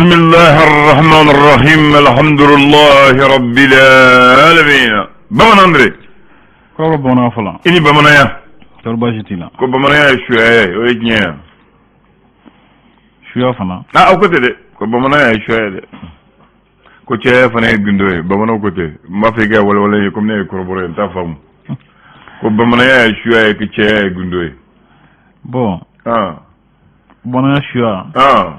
Bisimilahi rahman rahim, alhamdulilahi rabbil alamin. Bamanan Andre. Kɔrɔ bamanan fɔlɔ. I ni bamananya. Tɔɔrɔ baasi t'i la. Ko bamananya ye suya ye, o ye tiɲɛ ye? Suya fana. Ah, aw ko ten dɛ, ko bamananya ye suya ye dɛ, ko cɛya fana ye gundo ye. Bamananw ko ten. N b'a fɛ i ka walawala ye, komi ne ye kɔrɔbɔrɔ ye, n t'a faamu. Ko bamananya ye suya ye, ko cɛya ye gundo ye. Bon. Ah. Bamananya suya. Ah.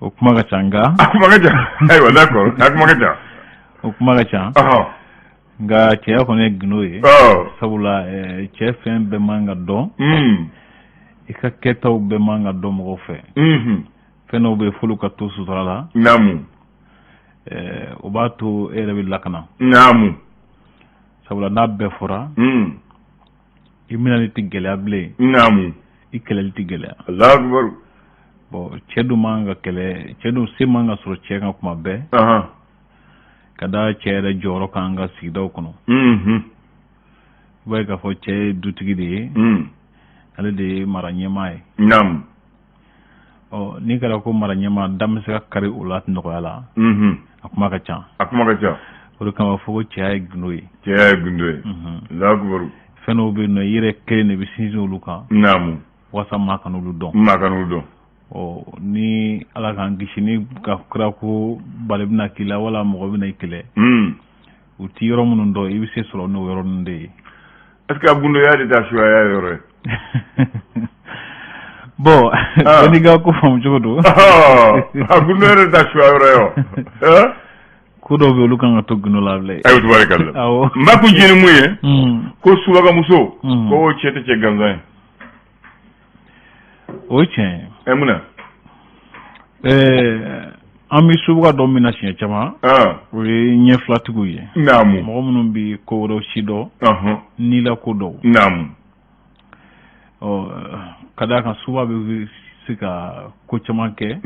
O kuma ka ca, nka. A kuma ka ca, ayiwa, d'accord, a kuma ka ca. O kuma ka ca. Nka cɛya kɔni ye gundo ye. Sabula cɛ fɛn bɛɛ man ka dɔn. I ka kɛtaw bɛɛ man ka dɔn mɔgɔw fɛ. Fɛn dɔw bɛ yen, f'olu ka to sutura la. O b'a to e yɛrɛ bɛ lakana. Sabula n'a bɛɛ fɔra, i minɛli tɛ gɛlɛya bilen. I kɛlɛli tɛ gɛlɛya. Alahu akibaru. Bon, cɛ dun man ka kɛlɛ, cɛ dun se man ka sɔrɔ cɛ kan kuma bɛɛ. Ka da cɛ yɛrɛ jɔyɔrɔ kan an ka sigidaw kɔnɔ. I b'a ye k'a fɔ cɛ ye dutigi de ye. Ale de ye mara ɲɛmaa ye. Ɔ, n'i kɛra ko mara ɲɛmaa, da bɛ se ka kari o la nɔgɔya la. A kuma ka ca. A kuma ka ca. O de kama fɔ ko cɛya ye gundo ye. Cɛya ye gundo ye. Alahu akibaru. Fɛn dɔw bɛ yen nɔ, i yɛrɛ kelen de bɛ sinsin olu kan. Walasa maa kana olu dɔn. Maa kana olu dɔn. Ɔ, ni Ala k'an kisi, ni ka kɛra ko bali bɛna k'i la wala mɔgɔ bɛna i kɛlɛ. U ti yɔrɔ minnu dɔn, i bɛ se sɔrɔ n'o yɔrɔ ninnu de ye. Est ce que a gundoya de t'a suyaya yɔrɔ ye? Bon, bɛɛ n'i ka ko faamu cogo don. A gundoya de t'a suya yɔrɔ ye wa? Ko dɔw bɛ yen, olu kan ka to gundo la bilen. Ayiwa, tubarikala. Awɔ. N b'a kun jeni mun ye? Ko subagamuso, ko o cɛ tɛ cɛ gansan ye. O ye tiɲɛ ye. Ɛ, mun na? An bɛ subaga dɔ min na siɲɛ caman, o ye ɲɛ filatigiw ye. Mɔgɔ minnu bɛ ko wɛrɛw si dɔn, nila ko dɔw. Ɔ, ka d'a kan suba bɛ se ka ko caman kɛ.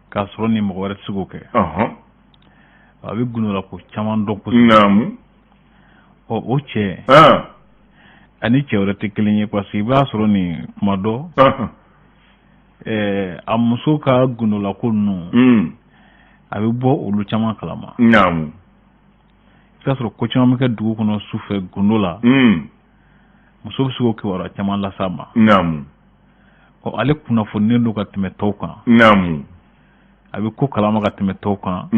K'a sɔrɔ ni mɔgɔ wɛrɛ tɛ se k'o kɛ. A bɛ gundola ko caman dɔn kosɛbɛ. Ɔ, o cɛ, ani cɛ wɛrɛ tɛ kelen ye, parce que i b'a sɔrɔ nin kuma dɔ, a muso ka gundola ko ninnu, a bɛ bɔ olu caman kalama. I b'a sɔrɔ ko caman bɛ kɛ dugu kɔnɔ su fɛ gundo la. Muso bɛ se k'o kibaruya caman las'a ma. Ɔ, ale kunnafoninen don ka tɛmɛ tɔw kan. A bɛ ko kalama ka tɛmɛ tɔw kan.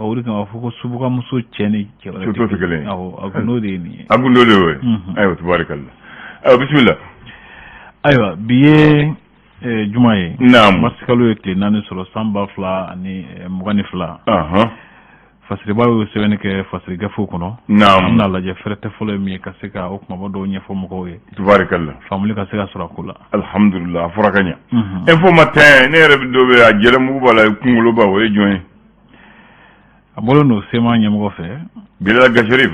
Ɔ, o de kama fɔ ko subagamuso cɛ ni cɛ wɛrɛ tɛ kelen ye. Awɔ, a gundo de ye nin ye. A gundo de y'o ye. Ayiwa, tubarikala. Ayiwa, bisimila. Ayiwa, bi ye juma ye. Marisikalo ye tile 4 sɔrɔ san 2022. Fasiriba y'o sɛbɛnni kɛ fasiri gafew kɔnɔ. An bɛna lajɛ fɛrɛtɛ fɔlɔ ye min ye ka se ka o kumaba dɔw ɲɛfɔ mɔgɔw ye. Tubarikala. Faamuli ka se ka sɔrɔ a ko la. Alhamdulillah, a fɔra ka ɲɛ. Info Matin, ne yɛrɛ bɛ dɔ bɛ a jɛlɛmugu b'a la, kunkoloba, o ye jɔn ye? A bɔlen don CMA ɲɛmɔgɔ fɛ. Bilal Ag Acherif.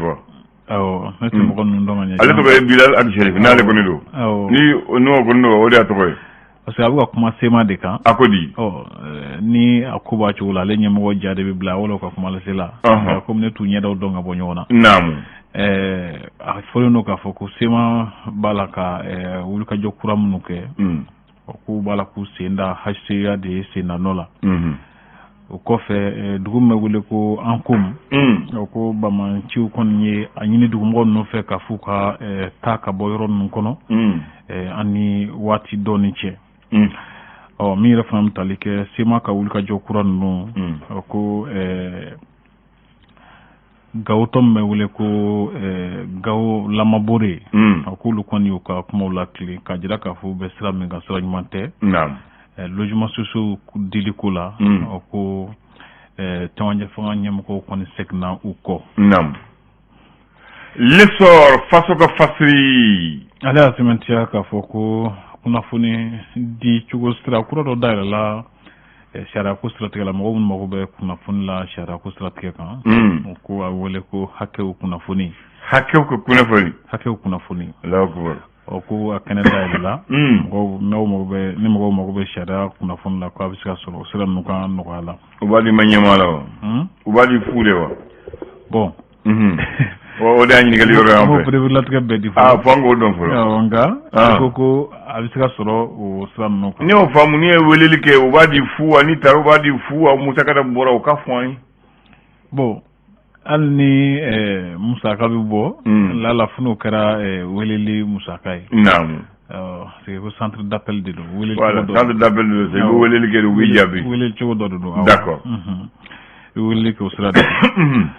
Awɔ, ne tɛ mɔgɔ ninnu dɔn ka ɲɛ. Ale tɔgɔ ye Bilal Ag Acherif, n'ale kɔni don. Awɔ. Ni n'o kɔni don, o de y'a tɔgɔ ye. Parce que a bɛ ka kuma CMA de kan. A ko di? Ɔ, ni a ko b'a cogo la, ale ɲɛmɔgɔ ja de bɛ bila wala ka kuma lase la. Komi ne t'u ɲɛdaw dɔn ka bɔ ɲɔgɔn na. A fɔlen don k'a fɔ ko CMA b'a la ka wulikajɔ kura minnu kɛ. O k'u b'a la k'u sen da HCUA de ye sen da nɔ la. O kɔfɛ, dugu min bɛ wele ko Ankom. O ko bamanciw kɔni ye a ɲini dugumɔgɔ ninnu fɛ k'a f'u ka taa ka bɔ yɔrɔ ninnu kɔnɔ. An ni waati dɔɔni cɛ. Ɔ, min yɛrɛ fana bɛ tali kɛ CMA ka wulikajɔ kura ninnu. O ko Gawo tɔ min bɛ wele ko Gawo Lamabore. A k'olu kɔni y'u ka kumaw latilen k'a jira k'a fɔ u bɛ sira min kan, sira ɲuman tɛ. Logement sociaux dili ko la. O ko cɛmancɛ fanga ɲɛmɔgɔw kɔni seginna u kɔ. L'Essor, faso ka fasiri. Ale y'a sɛmɛntiya k'a fɔ ko kunnafoni di cogo sira kura dɔ dayɛlɛla sariya ko siratigɛ la, mɔgɔw minnu mago bɛ kunnafoni la sariya ko siratigɛ kan. O ko a wele ko hakɛw kunnafoni. Hakɛw ka kunnafoni. Hakɛw kunnafoni. Alahu akibaru. Ɔ, ko a kɛnɛ dayɛlɛla. Mɔgɔw n'aw mago bɛ, ni mɔgɔw mago bɛ sariya kunnafoni la, ko a bɛ se ka sɔrɔ o sira ninnu kan nɔgɔya la. U b'a di ma ɲɛmaa la wa? U b'a di fu de wa? Bon. O de y'a ɲininkali yɔrɔ y'an fɛ. An b'o latigɛ bɛɛ di fɔlɔ. Aa, fo an k'o dɔn fɔlɔ. Awɔ, nka a ko a bɛ se ka sɔrɔ o sira ninnu kan. Ne y'o faamu, n'i ye weleli kɛ, u b'a di fu wa? N'i taara, u b'a di fu wa? Musaka dɔ bɔra, o ka fɔ an ye. Bon, hali ni musaka bɛ bɔ, lala fo n'o kɛra weleli musaka ye. Naamu. Parce que ko centre d'appel de don. Weleli Voilà, centre d'appel de don, i bɛ weleli kɛ de, u b'i jaabi. Weleli cogo dɔ de don. D'accord. I bɛ weleli kɛ o sira de kan.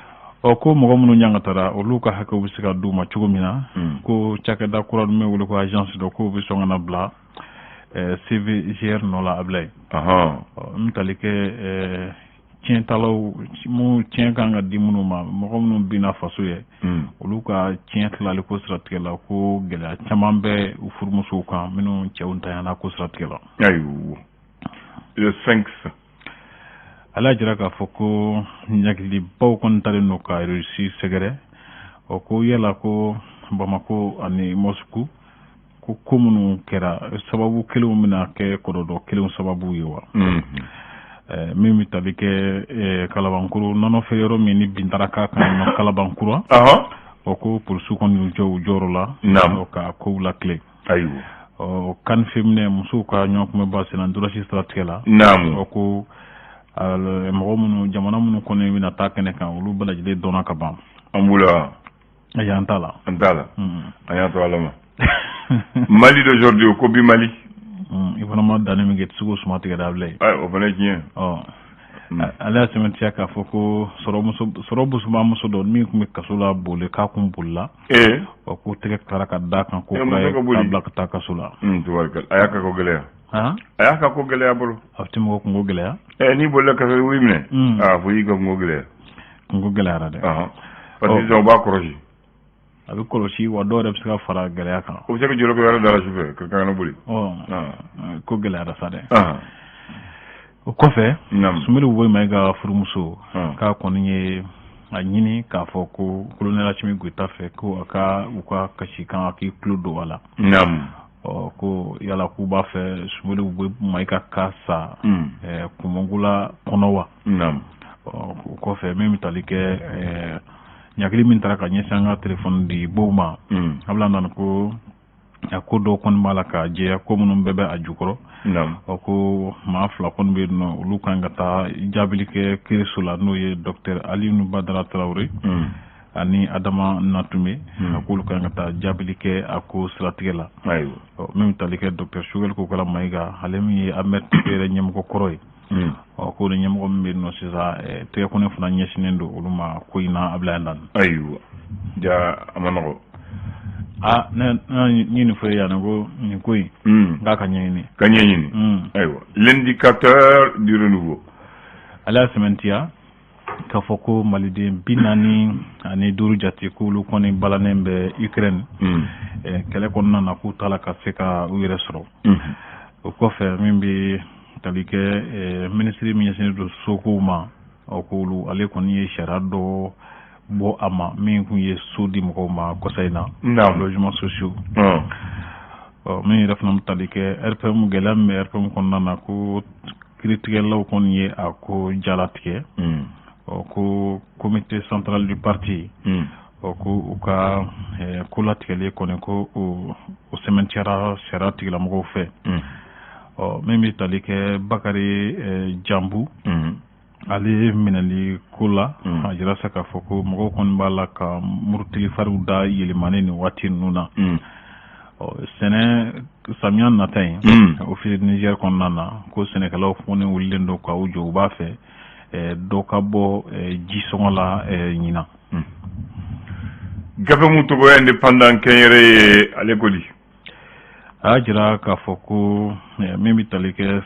Ɔ, ko mɔgɔ minnu ɲangatara, olu ka hakɛw bɛ se ka d'u ma cogo min na, ko cakɛda kura min bɛ wele ko agence dɔ, k'o bɛ sɔn ka na bila CVGR nɔ la, Abilaye. N bɛ tali kɛ tiɲɛtalaw minnu tiɲɛ kan ka di minnu ma, mɔgɔ minnu binna faso ye, olu ka tiɲɛ tilali ko siratigɛ la, ko gɛlɛya caman bɛ u furumusow kan minnu cɛw ntanyana ko siratigɛ la. Ayiwa, le 5. Ale y'a jira k'a fɔ ko ɲagilibaw kɔni talen don ka Russie sɛgɛrɛ. Ɔ, ko yala ko Bamako ani Moscou, ko minnu kɛra, sababu kelenw bɛna kɛ kɔlɔlɔ kelenw sababu ye wa? Min bɛ tali kɛ Kalabankoro nɔnɔ feere yɔrɔ min ni bin taara k'a kan nɔ Kalabankura, ɔ, ko polisiw kɔni y'u jɔ u jɔyɔrɔ la ka kow lakile. Ayiwa. Ɔ, CAN féminin, musow ka ɲɔgɔnkunbɛnba senna ntolaci siratigɛ la. Ɔ, ko mɔgɔ minnu, jamana minnu kɔni bɛna taa kɛnɛ kan, olu bɛɛ lajɛlen dɔnna ka ban. An b'u la. Ayi, an t'a la. An t'a la. An y'a to Ala ma. Mali d'aujourd'hui, ko bi Mali. I fana ma danni min kɛ, i tɛ se k'o suma tigɛ da, Abilaye. O fana ye tiɲɛ. Ɔ, ale y'a sɛmɛntiya k'a fɔ ko sɔrɔ muso dɔ min tun bɛ kaso la boli, k'a kun bolila. Wa ko tɛgɛ tilara ka d'a kan ko kura ye k'a bila ka taa kaso la. Tubarikala, a y'a ka ko gɛlɛya. A y'a ka ko gɛlɛya bolo. A tɛ mɔgɔ kunko gɛlɛya. N'i bolila kaso, i b'i minɛ. Aa, fo i ka kunko gɛlɛya. Kunko gɛlɛyara dɛ. Parce que sisan u b'a kɔlɔsi. A bɛ kɔlɔsi wa, dɔw yɛrɛ bɛ se ka fara gɛlɛya kan. O bɛ se ka jɔyɔrɔ kɛ yɔrɔ da la sufɛ ka kana boli. Ɔ, ko gɛlɛyara sa dɛ. O kɔfɛ, Soumeylou Boubèye Maïga furumuso, k'a kɔni ye a ɲini k'a fɔ ko colonel Assimi Goïta fɛ, ko a ka u ka kasikan, a k'i tulo don a la. Ɔ, ko yala k'u b'a fɛ Soumeylou Boubèye Maïga ka sa kunmɔgɔla kɔnɔ wa? Ɔ, o kɔfɛ, min bɛ tali kɛ ɲagili min taara ka ɲɛsin an ka telefɔni di bow ma, a bɛna nana ko a ko dɔw kɔni b'a la ka jɛya, ko minnu bɛɛ bɛ a jukɔrɔ. Ɔ, ko maa fila kɔni bɛ yen nɔ, olu kan ka taa jaabili kɛ kiiriso la, n'o ye docteur Alioune Badara Traoré ani Adama Natume, a k'olu kan ka taa jaabili kɛ a ko siratigɛ la. Min bɛ tali kɛ docteur Choguel Kokalla Maïga, ale min ye AMRTP yɛrɛ ɲɛmɔgɔ kɔrɔ ye, ɔ, ko ni ɲɛmɔgɔ min bɛ yen nɔ sisan, tɛgɛkɔnɔ fana ɲɛsinnen don olu ma ko in na, Ablaye Dan. Ayiwa, ja a ma nɔgɔ. Aa, ne ye nin fɔ ye yan, ko nin ko in n k'a ka ɲɛɲini. Ka ɲɛɲini. Ayiwa, l'indicateur du renouveau. Ale y'a sɛmɛntiya k'a fɔ ko maliden 45 jate, k'olu kɔni balannen bɛ Ukraine kɛlɛ kɔnɔna na, k'u t'a la ka se ka u yɛrɛ sɔrɔ. O kɔfɛ, min bɛ tali kɛ minisiri min ɲɛsinnen don sokow ma, ɔ, k'olu, ale kɔni ye sariya dɔ bɔ a ma min kun ye so di mɔgɔw ma kɔsa in na, logements sociaux. Ɔ, min yɛrɛ fana bɛ tali kɛ RPM, gɛlɛya min bɛ RPM kɔnɔna na, ko kiiritigɛlaw kɔni ye a ko jalatigɛ. Ɔ, ko comité central du parti, ɔ, ko u ka ko latigɛlen kɔni, ko o sɛmɛntiyara sariya tigilamɔgɔw fɛ. Ɔ, min bɛ tali kɛ Bakari Jambu, ale minɛli ko la, a jira sa k'a fɔ ko mɔgɔw kɔni b'a la ka murutili fariw da yɛlɛmani nin waati ninnu na. Ɔ, sɛnɛ samiya nata in, Office Niger kɔnɔna na, ko sɛnɛkɛlaw kɔni wulilen don k'u jɔ, u b'a fɛ dɔ ka bɔ ji sɔngɔ la ɲinan. Gafe mun tɔgɔ ye indépendant kɛnyɛrɛ ye, ale ko di? A y'a jira k'a fɔ ko min bɛ tali kɛ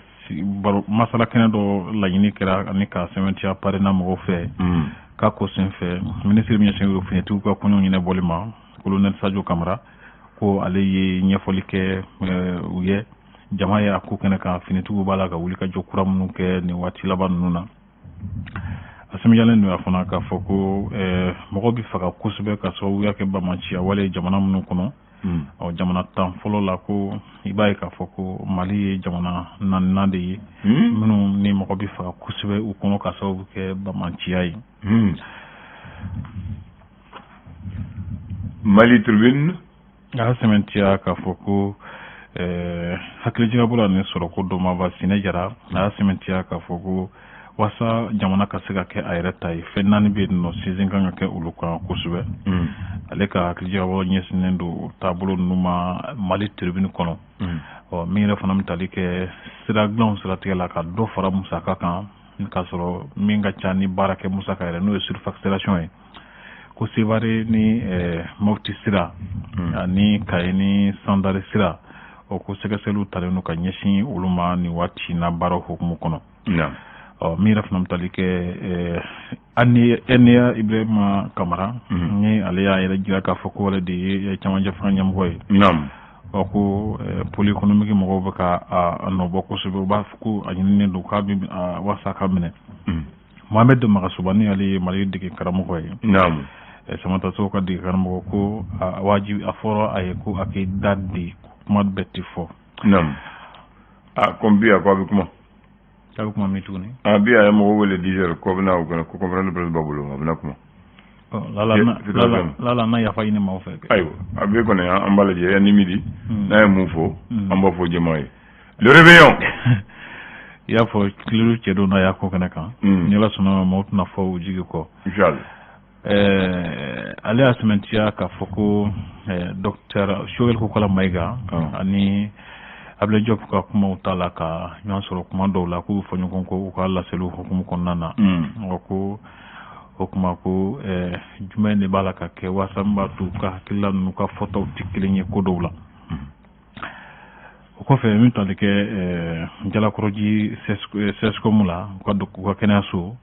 masala kɛnɛ dɔ laɲini kɛra ani ka sɛmɛntiya PARENA mɔgɔw fɛ, k'a ko senfɛ, minisiri min ɲɛsinnen don finitigiw ka koɲɛw ɲɛnabɔli ma, colonel Sadio Kamara, ko ale ye ɲɛfɔli kɛ u ye jama ye a ko kɛnɛ kan, finitigiw b'a la ka wuli ka jɔ kura minnu kɛ nin waati laban ninnu na. A sɛmɛjalen don a fana k'a fɔ ko mɔgɔ bɛ faga kosɛbɛ ka sababuya kɛ bamaciya wale jamana minnu kɔnɔ. Ɔ, jamana 10 fɔlɔ la, ko i b'a ye k'a fɔ ko Mali ye jamana 4nan de ye minnu ni mɔgɔ bɛ faga kosɛbɛ u kɔnɔ ka sababu kɛ bamaciya ye. Mali Tribune. A y'a sɛmɛntiya k'a fɔ ko hakilijagabɔ la ni sɔrɔko dɔnbaaba Sinɛ Jara, a y'a sɛmɛntiya k'a fɔ ko walasa jamana ka se ka kɛ a yɛrɛ ta ye, fɛn naani bɛ yen nɔ, sinsin kan ka kɛ olu kan kosɛbɛ. Ale ka hakilijagabɔ ɲɛsinnen don taabolo ninnu ma Mali Tribune kɔnɔ. Ɔ, min yɛrɛ fana bɛ tali kɛ sira dilanw siratigɛ la, ka dɔ fara musaka kan k'a sɔrɔ min ka ca ni baara kɛ musaka yɛrɛ, n'o ye surfacturation ye, ko Sevare ni Mopti sira ani Kayi ni Sandare sira, o ko sɛgɛsɛgɛliw talen don ka ɲɛsin olu ma nin waati na baaraw hukumu kɔnɔ. Ɔ, min yɛrɛ fana bɛ tali kɛ Aniya Ibrahima Kamara, ni ale y'a yɛrɛ jira k'a fɔ ko ale de ye camancɛ fanga ɲɛmɔgɔ ye. Ɔ, ko pôle économique mɔgɔw bɛ ka a nɔbɔ kosɛbɛ, u b'a fɔ ko a ɲininen don k'a bɛ walasa ka minɛ. Mohamed Magassouba, ni ale ye Mali dege karamɔgɔ ye, Samata Sow ka dege karamɔgɔ, ko a wajibi a fɔra a ye ko a k'i da di, kuma bɛɛ tɛ fɔ. A ko bi a ko a bɛ kuma. A bɛ kuma min tuguni? A bi a ye mɔgɔ wele 10 heures ko a bɛna o ko conférence de presse b'a bolo, a bɛna kuma. Lala n'a yafa ɲini maaw fɛ. Ayiwa, a bɛ kɔni, an b'a lajɛ yanni midi n'a ye mun fɔ, an b'a fɔ jama ye. Le Réveillon. I y'a fɔ kililu cɛ don n'a y'a ko kɛnɛ kan, ni Ala sɔnna ma, maaw tɛna fɔ u jigi kɔ. Inchallah. Ale y'a sɛmɛntiya k'a fɔ ko docteur Choguel Kokalla Maïga ani Abdoulaye Diop ka kumaw t'a la ka ɲɔgɔn sɔrɔ kuma dɔw la, k'u bɛ fɔ ɲɔgɔn kɔ u ka laseliw hukumu kɔnɔna na. Ko o kuma ko jumɛn de b'a la ka kɛ walasa min b'a to u ka hakilila ninnu ka fɔtaw tɛ kelen ye ko dɔw la? O kɔfɛ, min tali kɛ Jalakɔrɔji CSCOM la, u ka kɛnɛyaso,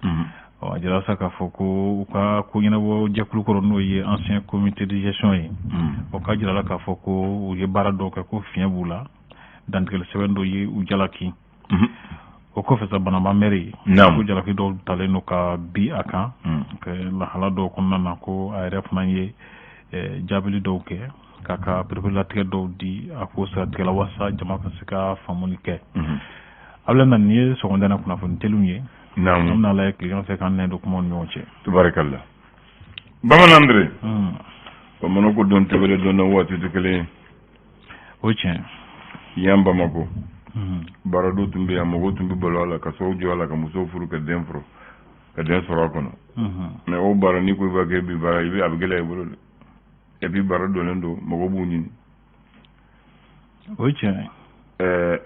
a jira sa k'a fɔ ko u ka ko ɲɛnabɔ jɛkulu kɔrɔ, n'o ye ancien comité de gestion ye, o ka jira la k'a fɔ ko u ye baara dɔw kɛ, ko fiɲɛ b'u la, dantigɛli sɛbɛn dɔ ye u jalaki. O kɔfɛ sa, Banaba mairie, ko jalaki dɔw talen don ka bi a kan lahala dɔw kɔnɔna na, ko a yɛrɛ fana ye jaabili dɔw kɛ k'a ka pereperelatigɛ dɔw di a ko siratigɛ la walasa jama ka se ka faamuli kɛ. A bɛ na nin ye sɔgɔmada kunnafoni teliw ye. An bɛna lajɛ tilegan fɛ k'an nɛ don kumaw ni ɲɔgɔn cɛ. Tubarikalla. Bamanan Andre, bamananw ko don tɛbɛrɛ don na waati tɛ kelen ye. O tiɲɛ. Yan Bamako, baarado tun bɛ yan, mɔgɔw tun bɛ balo a la, ka sow jɔ a la, ka musow furu, ka den furu, ka den sɔrɔ a kɔnɔ. Mais o baara, n'i ko i b'a kɛ bi baara, i bɛ a bɛ gɛlɛya i bolo dɛ. Et puis baara donnen don, mɔgɔw b'u ɲini. O ye tiɲɛ.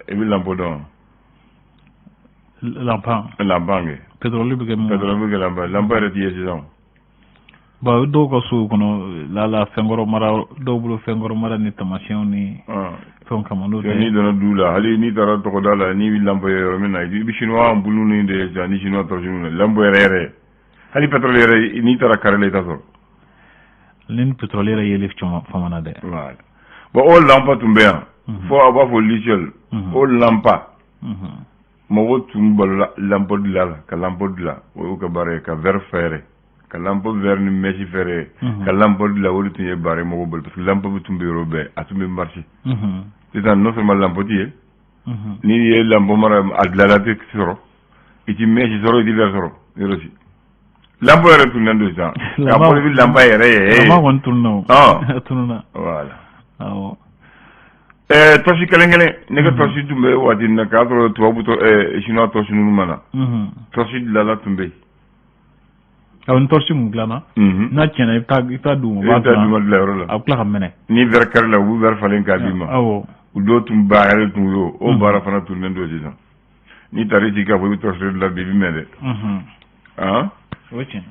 I bɛ lampo dɔn? Lanpan? Lanpan kɛ. Pétrole bɛ kɛ mun? Pétrole bɛ kɛ lanpan. Lanpan yɛrɛ ti ye sisan. Bon, dɔw ka sow kɔnɔ lala fɛnkɔrɔ mara, dɔw bolo fɛnkɔrɔ mara ni tamasiyɛnw ni fɛnw kama, n'o tɛ. N'i donna du la, hali n'i taara tɔgɔda la, n'i bɛ lampo ye yɔrɔ min na, i bɛ chinois bulu ni de ye sisan, ni chinois torche ninnu, lampo yɛrɛ yɛrɛ, hali pétrole yɛrɛ, n'i taara carré la, i t'a sɔrɔ. Ni pétrole yɛrɛ yeli caman famana dɛ. Voilà. Bon, o lampa tun bɛ yan fo a b'a fɔ luciole, o lampa, mɔgɔw tun balola lampo dilan la, ka lampo dilan, o y'u ka baara ye, ka verre feere, ka lampo verre ni mèche feere, ka lampo dilan, o de tun ye baara ye mɔgɔw bolo, parce que lampo tun bɛ yɔrɔ bɛɛ, a tun bɛ marché. Sisan, non seulement lampo ti ye, n'i ye lampo mara a dilanla tɛ sɔrɔ, i ti mèche sɔrɔ, i ti verre sɔrɔ yɔrɔ si. Lampo yɛrɛ tununnen don sisan, k'a fɔ i bɛ lampa yɛrɛ ye. Lampa kɔni tununna o. A tununna. Voilà. Awɔ. Torche kelen kelen, ne ka torche tun bɛ waati min na, k'a sɔrɔ tubabu tɔ chinois torche ninnu ma na, torche dilanla tun bɛ yen. Awɔ, ni torche mun dilanna, n'a tiɲɛna, i bɛ taa d'u ma. I bɛ taa d'u ma dilanyɔrɔ la. A bɛ tila ka mɛnɛ. Ni verre kari la, u bɛ verre falen k'a d'i ma. U dɔw tun baara yɛrɛ tun y'o o baara fana tununnen don sisan. N'i taara i sigi k'a fɔ i bɛ torche dilan bi, i bɛ mɛn dɛ. Han. O ye tiɲɛ.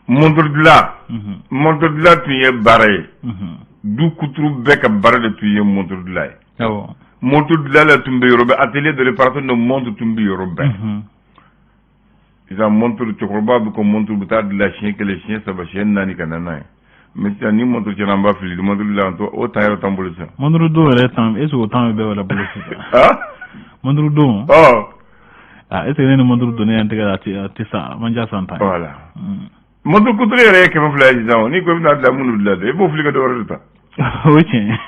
Montre dilan, montre dilan tun ye baara ye. Du kuturu bɛɛ ka baara de tun ye montre dilan ye. Montre dilan la tun bɛ yɔrɔ bɛɛ, atelier de réparation de montre tun bɛ yɔrɔ bɛɛ. Sisan montre, cɛkɔrɔba bɛ ko montre bɛ taa dilan siɲɛ kelen, siɲɛ saba, siɲɛ naani ka na n'a ye. Mais sisan ni montre tiɲɛna, an b'a fili. Montre dilan o temps yɛrɛ t'an bolo sisan. Montre don yɛrɛ tan, est ce que o temps bɛ bɛɛ yɛrɛ bolo sisan? Montre don. Ah, est ce que ne ni montre donnen yan tɛgɛ, a tɛ sa, a man ca san 10. Voilà. Montre kuturu yɛrɛ ye 200 ye sisan. N'i ko i bɛna dilan, minnu dilan dɛ, i b'o fili ka dɔ wɛrɛ de ta. O ye tiɲɛ.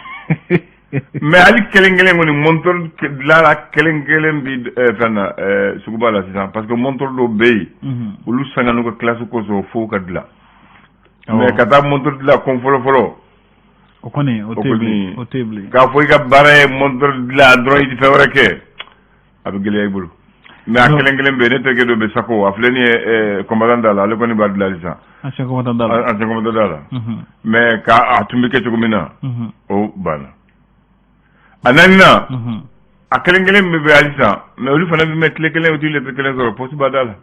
Mais hali kelen kelen kɔni, montre dilanla kelen kelen bi fɛn na suguba la sisan, parce que montre dɔw bɛ yen, olu sanga n'u ka classe kosɔn fo ka dilan. Mais ka taa montre dilan kun fɔlɔ fɔlɔ. O kɔni o tɛ bilen, o tɛ bilen. K'a fɔ i ka baara ye montre dilan dɔrɔn, i tɛ fɛn wɛrɛ kɛ, a bɛ gɛlɛya i bolo. Mais a kelen kelen bɛ yen. Ne terikɛ dɔ bɛ Sako, a filɛ nin ye combattant da la, ale kɔni b'a dilan sisan. Ancien combattant da la. Ancien combattant da la. Mais k'a a tun bɛ kɛ cogo min na, o banna. A naaninan, a kelen kelen bɛ hali sisan, mais olu fana bɛ mɛn tile kelen, u tɛ lettre kelen sɔrɔ poste ba da la.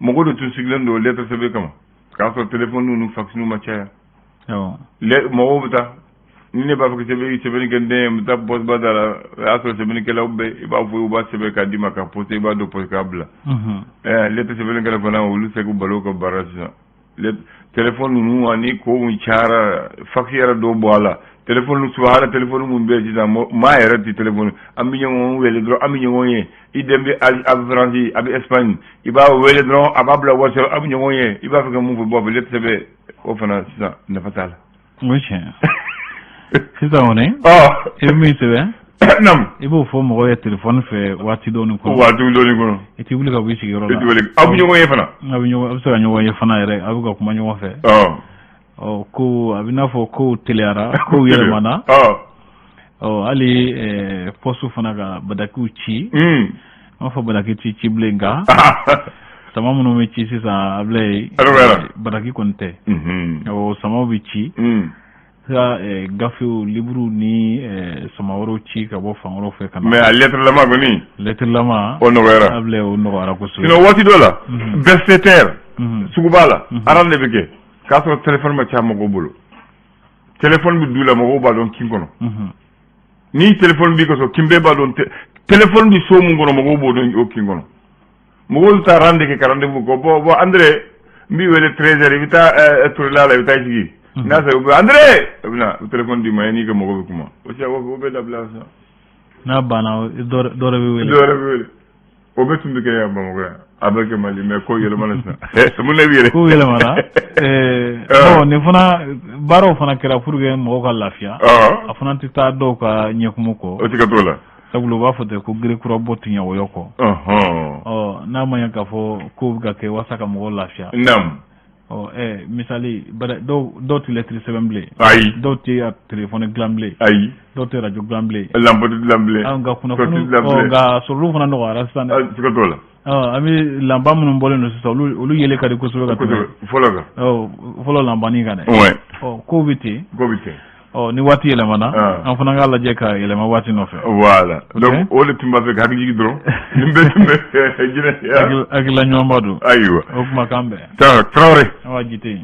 Mɔgɔw de tun sigilen don lettre sɛbɛn kama, k'a sɔrɔ téléphone ni fax ma caya. Mɔgɔw bɛ taa, ni ne b'a fɛ ka sɛbɛnni kɛ n den ye, n bɛ taa poste ba da la, o y'a sɔrɔ sɛbɛnnikɛlaw bɛ, i b'a fɔ u b'a sɛbɛn k'a d'i ma ka poste, i b'a don poste k'a bila. Lettre sɛbɛnnikɛla fana, olu se k'u balo ka baara sisan. Téléphone ninnu ani kow cayara, fax yɛrɛ dɔw bɔ a la. Téléphone subahana, téléphone mun bɛ yen sisan, maa yɛrɛ tɛ téléphone, an bɛ ɲɔgɔn wele dɔrɔn, an bɛ ɲɔgɔn ye. I den bɛ a bɛ Faransi, a bɛ Espagne, i b'a wele dɔrɔn, a b'a bila WhatsApp, a bɛ ɲɔgɔn ye. I b'a fɛ ka mun fɔ, bɔ lettre sɛbɛn, o fana sisan nafa t'a la. O ye tiɲɛ. Sisan kɔni, i bɛ min sɛbɛn, i b'o fɔ mɔgɔw ye téléphone fɛ waati dɔɔni kɔnɔ. Waati dɔɔni kɔnɔ. I tɛ wuli ka bɔ i sigiyɔrɔ la. I tɛ wuli, aw bɛ ɲɔgɔn ye fana. Aw bɛ ɲɔgɔn, aw bɛ se ka ɲɔgɔn ye fana yɛrɛ, aw bɛ ka kuma ɲɔgɔn fɛ. Ɔ, ko a bɛ n'a fɔ kow teliyara, kow yɛlɛmana. Ɔ, hali poste fana ka badakiw ci. An b'a fɔ badaki ti ci bilen, nka sama minnu bɛ ci sisan, a bila yen, badaki kɔni tɛ. Ɔ, samaw bɛ ci. Ka gafew, liburuw ni sama wɛrɛw ci ka bɔ fan wɛrɛw fɛ ka na. Mais a lettre lama kɔni. Lettre lama. O nɔgɔyara. A bila o nɔgɔyara kosɛbɛ. Sinon waati dɔ la, 27 heures, sugu b'a la, rang de bɛ kɛ, k'a sɔrɔ téléphone ma ca mɔgɔw bolo. Téléphone bɛ du la, mɔgɔw b'a dɔn kin kɔnɔ. Ni téléphone b'i ka so, kin bɛɛ b'a dɔn. Téléphone bɛ so mun kɔnɔ, mɔgɔw b'o dɔn o kin kɔnɔ. Mɔgɔw bɛ taa rang de kɛ ka rendez-vous kɔ. Bon, André, n b'i wele 13 heures, i bɛ taa Turela la, i bɛ taa i sigi. N'a sɔrɔ u bɛ André, u bɛ na téléphone d'i ma, e n'i ka mɔgɔw bɛ kuma. O sisan o bɛ dabila sisan. N'a banna, dɔ wɛrɛ bɛ wele. Dɔ wɛrɛ bɛ wele. O bɛɛ tun bɛ kɛ yan Bamakɔ yan, a bɛ kɛ Mali, mais ko yɛlɛmana sisan. Mun de bɛ yɛlɛ? Ko yɛlɛmana. Bon, nin fana baaraw fana kɛra pour que mɔgɔw ka lafiya. A fana tɛ taa dɔw ka ɲɛkumu kɔ. O tɛ ka t'o la. Sabula u b'a fɔ ten ko gere kura bɔ tɛ ɲɛ wɔyɔ kɔ. Ɔ, n'a ma ɲɛ k'a fɔ kow bɛ ka kɛ walasa ka mɔgɔw lafiya. Ɔ, misali, dɔw tɛ lettre sɛbɛn bilen. Ayi. Dɔw tɛ téléphone dilan bilen. Ayi. Dɔw tɛ radio dilan bilen. Lampe dilan bilen. Nka kunnafoni, nka sɔrɔliw fana nɔgɔyara sisan dɛ. Siga t'o la. An bɛ lanpa minnu bɔlen don sisan, olu yelen ka di kosɛbɛ ka tɛmɛ fɔlɔ kan. Fɔlɔ lanpanin kan dɛ. Ɔ, kow bɛ ten. Kow bɛ ten. Ɔ, ni waati yɛlɛmana, an fana k'a lajɛ ka yɛlɛma waati nɔfɛ. Voilà, donc o de tun b'a fɛ ka hakili jigin dɔrɔn. Nin bɛɛ tun bɛ jinɛ. Hakilila ɲumanba don. Ayiwa. O kuma k'an bɛn. Tarawele. Awa, Jite.